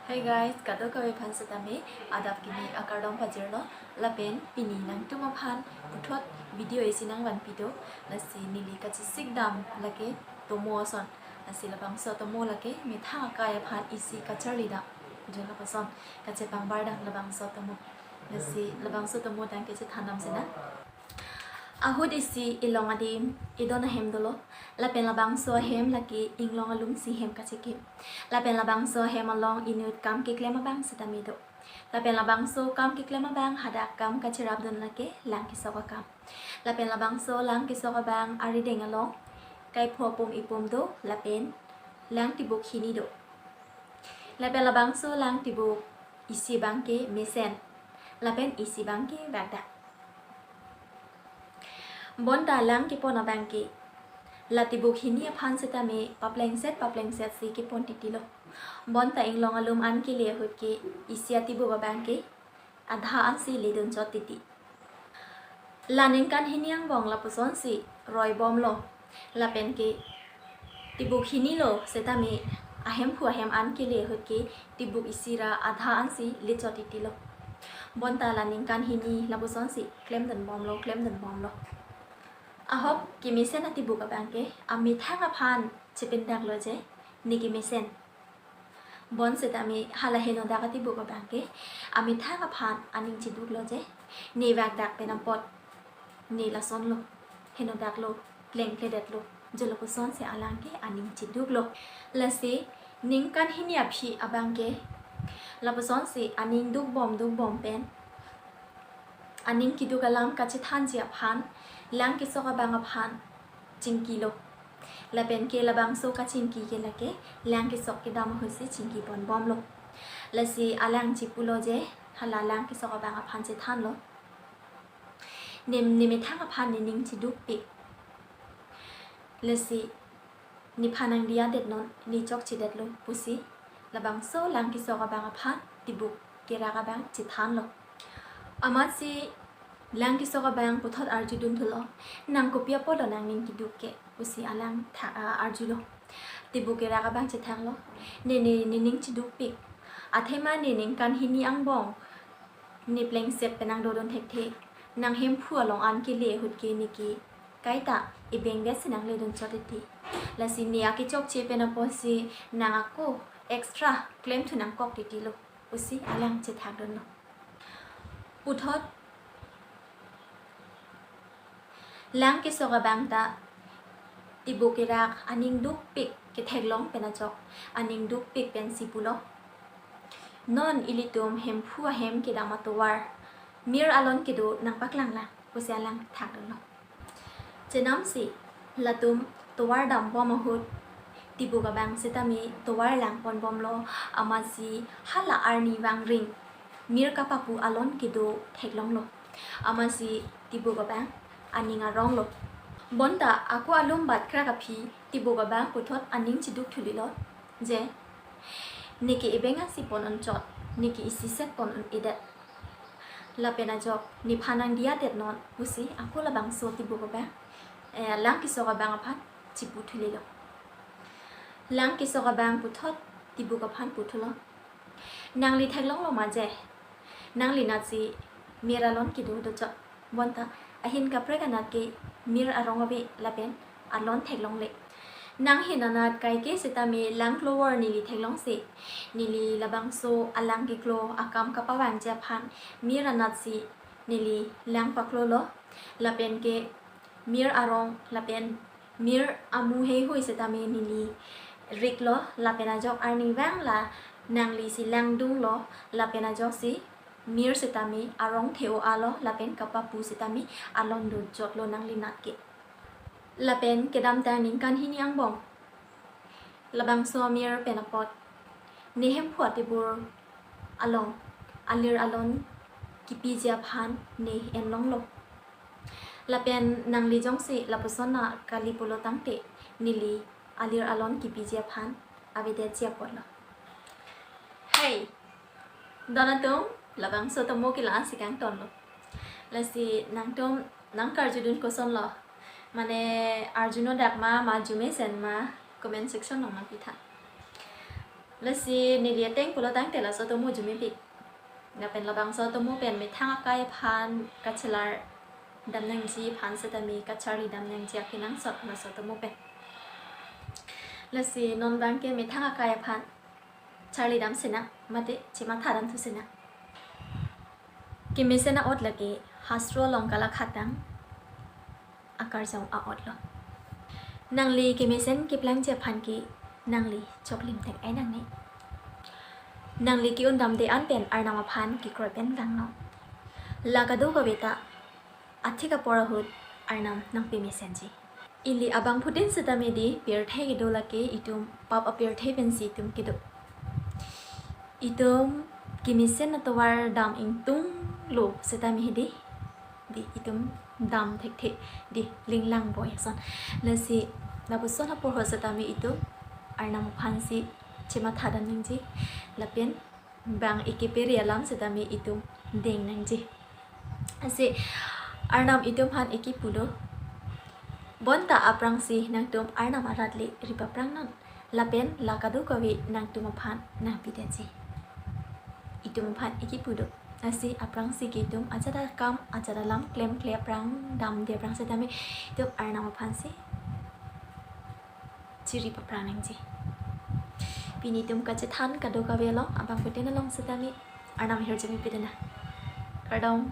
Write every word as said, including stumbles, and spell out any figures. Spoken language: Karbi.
Hey guys, kadokave aphan setame adap kimi akardom pajirlo. Lapen pini nangtum aphan puthot video isi nangvanpi do. Lasi neli kachesik dam lake tomo ason. Lasi labangso tomo lake methang akai aphan isi kacharli dam. Jo lapuson kachepangbar dam labangso tomo. Lasi labangso tomo tang kachethan dam sena. Ahut isi ilong adim idon ahem dolo. Lapen labangso ahem lake inglong alum si hem kachekim. Lapen labangso ahem along inut kam keklem abang setame do. Lapen labangso kam keklem abang hadak kam kacherapdun lake lang kesok akam. Lapen labangso lang kesok abang arideng along kaipho pum ipum do lapen lang tibuk hini do. Lapen labangso lang tibuk isi abangke mesen. Lapen isi abangke vagdak. Bonta lang kepon abangke la tibuk hini aphan setame paplengset paplengset si kepon titilo. Bonta inglong alum an kele ahut ke isi atibuk abangke adha ansi ledun chot titi. La ningkan hini angbong lapuson si roi bomlo. Lapen ke tibuk hini lo setame ahemphu ahem an kele ahut ke tibuk isi ra adha ansi le chot titilo. Bonta la ningkan hini lapuson si klemdun bomlo, klemdun bomlo. Ahok kemesen atibuk abangke amethang aphan chepindaklo je ne kemesen. Bon setame hala henodak atibuk abangke amethang aphan aning chiduklo je ne vagdak pen apot ne lasonlo, henodaklo, klengkledetlo, jo lapuson si alang ke aning chiduklo. Lasi ningkan hini aphi abangke lapuson si aning dukbom dukbom pen aning keduk alam kachethanji aphan lang kesok abang aphan chingkilo. Lapen ke labangso kachingki ke lake lang kesok kedam ahut si chingki pon bomlo. Lasi alang chipulo je hala lang kesok abang aphan chethanlo. Ne, ne methang aphan ne ning chidukpik. Lasi nephan nangdiyadet non, ne chokchedetlo pusi labangso lang kesok abang aphan tibuk kerak abang chethanlo. Amatsi lang kesok abang puthot arjudun thulo, nang kopi apotlo nangning keduk ke pusi alang tha-, ah, arjulo. Tibuk kerak abang chethanglo, ne, ne, ne ning chidukpik. Athema ne ningkan hini angbong ne plengset pen nangdodun thekthe. Nang hemphu along an kele ahut ke ne ke kaita ibeng vet si nangledun chot titi. Lasi ne akechokche pen apotsi nang ako extra klemthu nangkok titilo pusi alang chethakdunlo. Puthot lang kesok abang ta tibuk kerak aning dukpik ketheklong pen ajok aning dukpik pensi pulo, non ilitum hemphu ahem kedam atovar mir alon kedo nangpaklanglang pusi alang thakdunlo. Chenamsi latum tovar dambom ahut tibuk abang setame tovar langponbomlo, amatsi hala arni vangring mir kapapu alon kedo theklonglo, amatsi tibuk abang aning aronglo. Bonta ako alum batkrak aphi tibuk abang puthot aning chiduk thulilo je ne ke ibeng asi pon unchot, ne ke isi set pon un-edet. Lapen ajok nephan nangdiyadet non pusi ako labangso tibuk abang, eh, lang kesok abang aphan chipu thulilo. Lang kesok abang puthot tibuk aphan puthulo, nangli theklonglo ma je, nangli natsi mir alon kedo dochot. Bonta ahin kaprek anat ke mir arong ave lapen alon theklongle. Nanghin anat kaike setame lang klowor neli theklongsi, neli labangso alang keklo akam kapavangji aphan mir anatsi neli lang paklolo. Lapen ke mir arong lapen mir amu heihui setame neli riklo, lapen ajok arnivang la nanglisi langdunglo, lapen ajoksi mir setame arong the-o-alo lapen kapapu setame alon dojotlo nangli nat ke. Lapen kedamtang ningkan hini angbong labangso amir pen apot ne hemphu atibur along alir alon kipiji aphan ne enlonglo. Lapen nangli jongsi lapuson na kali pulo tangte neli alir alon kipiji aphan avedetji apotlo. Hey, don atum, labangso tomo ke la-an si kangtonlo. Lasi nangtum nangkarjudun kosonlo, mane arjunodak ma, ma arjumesen ma, comment section along nangpitha. Lasi neli ateng pulo tangte laso atomo arjumepik. Lapen labangso atomo pen methang akai aphan kachelar dam nangji aphan setame kacharli dam nangji akenangsot laso atomo pen. Lasi non abangke methang akai aphan charli dam sinang, mate chematha dam thu sinang. Kemesen a'ot lake hastro along kalakhatang akarjong a'ot lo. Nangli kemesen keplangji aphan ke nangli choklim teng-ai nangne. Nangli ke-un damde an pen Arnam aphan kekroi pen vangnon. La kadokave ta athik apor ahut Arnam nangpemesenji. Ili abangphutin setame di pirthe kedo lake itum pap apirthe pensi itum kedo. Itum kemesen atovar dam ingtunglo setame hedi, di itum dam thekthe di, linglang boi ason. Lasi lapuson apor ahut setame itum Arnam aphansi chematha dam nangji. Lapen bang ekeperi alam setame itum deng nangji. Lasi Arnam itum aphan eke pulo, bonta aphrangsi nangtum Arnam arat le ri paprangnon, lapen la kadokave nangtum aphan nangpidetji. Itum aphan eke pulo. Lasi aphrangsi ke itum ajat akam, ajat alam klemkle aphrang, damde aphrang setame itum Arnam aphansi chiri paprang nangji. Pini itum kachethan kadokave along, abangphutin along setame Arnam ahirjume pidena. Kardom.